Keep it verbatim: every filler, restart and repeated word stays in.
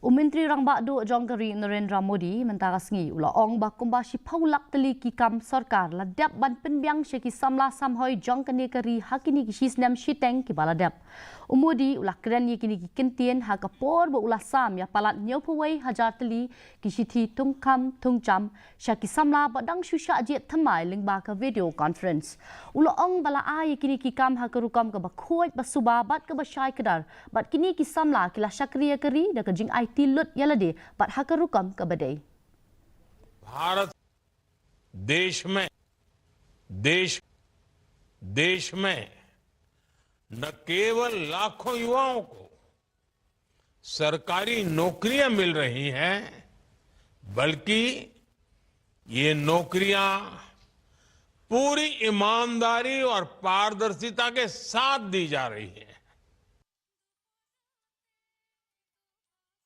U Myntri Rangbah Duh jong ka ri Narendra Modi mynta ka sngi u la ong ba kumba shiphew lak tylli ki kam sorkar la dep ban pynbiang sha ki samla samhoi jong kane ka ri ha kine ki shisnem shiteng kiba la dep. U Modi u la kren ïa kine ki kyntien ha ka por ba u la sam ïa palat hynñiewphew wei hajar tylli ki shithi thungkam thungcham sha ki samla ba dang shu shah jied thymmai lyngba ka video conference. U la ong ba la ai ïa kine ki kam ha ka rukom kaba khuid ba suba bad kaba shai kdar, bad kine ki samla ki la shakri ïa ka ri da ka jingaiti lut ïa lade bad ha ka rukom kaba dei. भारत देश में देश देश में न केवल लाखों युवाओं को सरकारी नौकरियां मिल रही हैं, बल्कि ये नौकरियां पूरी ईमानदारी और पारदर्शिता के साथ दी जा रही हैं।